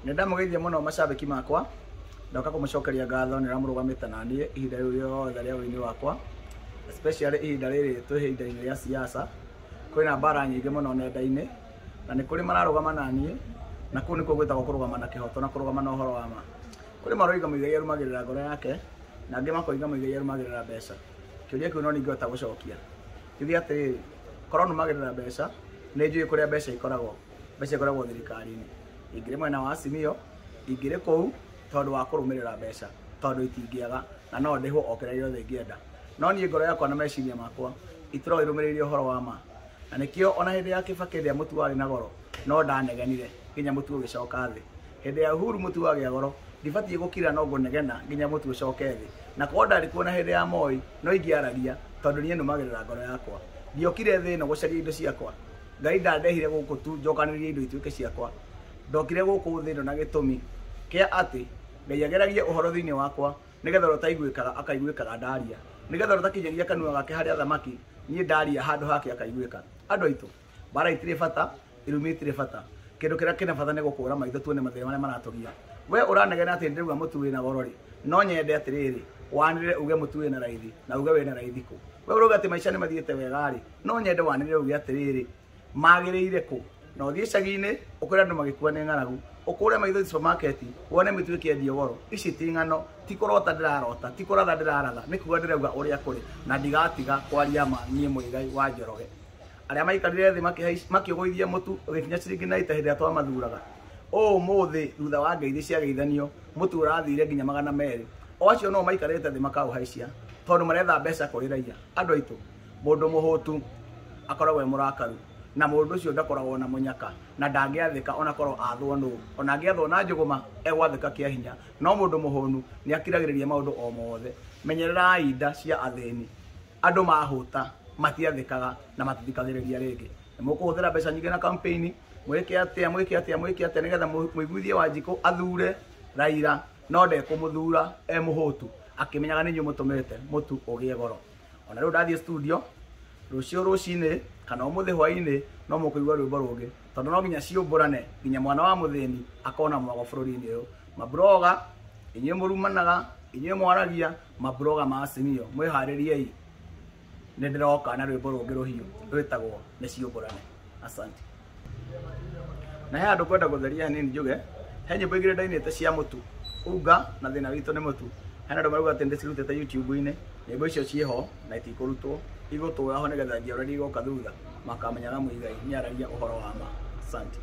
Nĩ ndamũgeithia mũno macabĩki makwa. Ndoka kũmũcokeria ngatho nĩ ũrĩa mũrũgamĩte na niĩ ihinda rĩu rĩothe rĩa ũini wakwa, especially ihinda rĩrĩ twĩ ihinda-inĩ rĩa siasa. Kwĩna mbara nyingĩ mũno nenda-inĩ na nĩ kũrĩ mararũgama na niĩ, na kũu nĩkuo gwĩtagwo kũrũgama na kĩhoto na kũrũgama na ũhoro wa ma. Kũrĩ maroiga Muigai arũmagĩrĩra ngoro yake, na angĩ makoiga Muigai arũmagĩrĩra mbeca. Kĩũria kĩu no ningĩhota gũcokia. Njuge atĩrĩrĩ, korwo nũmagĩrĩra mbeca, nĩ njũĩ kũrĩa mbeca ikoragwo. Mbeca ikoragwo thirikari-inĩ. Ingĩrĩ mwena wa Azimio, ingĩrĩ kũu tondũ wa kũrũmĩrĩra mbeca, tondũ itingĩaga na no ndĩhwo o kĩrĩa gĩothe ingĩenda. No niĩ ngoro yakwa na meciria makwa itũraga irũmĩrĩire ũhoro wa ma, na nĩkĩo ona hĩndĩ ya Kibaki ĩrĩa mũtu warĩ na goro no ndanegenire nginya mũtu ũgĩcoka thĩ. Hĩndĩ ya Uhuru mũtu wagĩa goro, ndibatiĩ gũkira, no ngũnegena nginya mũtu ũcoke thĩ. Na korwo ndarĩ kuo na hĩndĩ ya Moi, no ingĩaragia, tondũ niĩ nũmagĩrĩra ngoro yakwa. Ndiokire thĩ ĩno gũcaria indo ciakwa. Ngai ndandehire gũkũ tu njokanĩrĩrie indo ituĩke ciakwa. Ndokire gũkũ thĩ ĩno na gĩtũmi kĩa atĩ Ngai ageragie ũhoro thĩinĩ wakwa, nĩgetha ũrĩa ũtaiguĩkaga akaiguĩkaga ndaria, nĩgetha ũrĩa ũtakinyagia kanua gake harĩ athamaki, niĩ ndaria handũ hake akaiguĩka. Andũ aitũ, mbara itirĩ bata, irumi itirĩ bata. Kĩndũ kĩrĩa kĩna bata nĩ gũkũra maitho tuone mathĩna marĩa maratũgia. We ũranegena atĩ ndĩrauga mũtu wĩna goro rĩ, no nyende atĩrĩrĩ, wanĩrĩre uge mũtu wĩna raithi, na uge wĩna raithi kũ. We ũrauga atĩ maica nĩ mathiĩte wega rĩ, no nyende wanĩrĩre uge atĩrĩrĩ, magĩrĩire kũ. Na ũthiĩ icagi-inĩ ũkore andũ magĩkua nĩ ng'aragu, ũkũre maitho supermarket wone mĩtu ĩkĩendio goro. Ici ti ng'ano, ti kũrota ndĩrarota, ti kũratha ndĩraratha, nĩ kuga ndĩrauga ũrĩa kũrĩ, na ndigatiga kwaria ma niĩ Muigai wa Njoroge. Arĩa maikarire thĩ makĩũgũithia mũtu ũgĩkinya ciringi 90 hĩndĩ ĩrĩa twamathuraga, ũmũthĩ thutha wa ngeithi ciageithanio mũtu ũrathire nginya 200. O acio no maikarĩte thĩ makaũhaicia tondũ maretha mbeca kũrĩ raia. Andũ aitũ, mũndũ mũhũtu akoragwo e mũrakaru, na mũndũ ũcio ndakoragwo na mũnyaka na ndangĩathĩka ona korwo athwo nũ. Ona angĩathwo na njũgũma, egwathĩka kĩa hinya. No mũndũ mũhũnu nĩ akiragĩrĩria maũndũ o mothe. Menyererai nda cia athĩni. Andũ mahũta matiathĩkaga na matithikagĩrĩria rĩngĩ. Nĩ mũkũhũthĩra mbeca nyingĩ na campaign, mwĩke atĩa, mwĩke atĩa, mwĩke atĩa, nĩgetha mũiguithie Wanjikũ athure Raila, no ndekũmũthura e mũhũtu akĩmenyaga nĩ inyuĩ mũtũmĩte mũtu ũgĩe goro. Ona rĩu ndathiĩ studio rũciũ rũcinĩ kana ũmũthĩ hwainĩ, no mũkũigua rwĩmbo rũngĩ, tondũ no nginya ciũmbũrane nginya mwana wa mũthĩni akona mwago bũrũri-inĩ ũyũ. Mabroga, inyuĩ mũrumanaga, inyuĩ mwaragia, mabroga ma Azimio, mwĩharĩriei, nĩ ndĩroka na rwĩmbo rũngĩ rũhiũ rwĩtagwo "Nĩ Ciũmbũrane". Asante. Na he handũ kwenda gũtheria hanini, njuge he nyĩmbo igĩrĩ ndainĩte cia mũtu unga na thĩna witũ nĩ mũtu. Hena andũ marauga atĩ ndĩcirutĩte YouTube-inĩ. Nyĩmbo icio ciĩho na itikũrutwo, igũtũra ho nĩgetha njiarwa iria igoka thutha makamenyaga Muigai nĩ aragia ũhoro wa ma. Asante.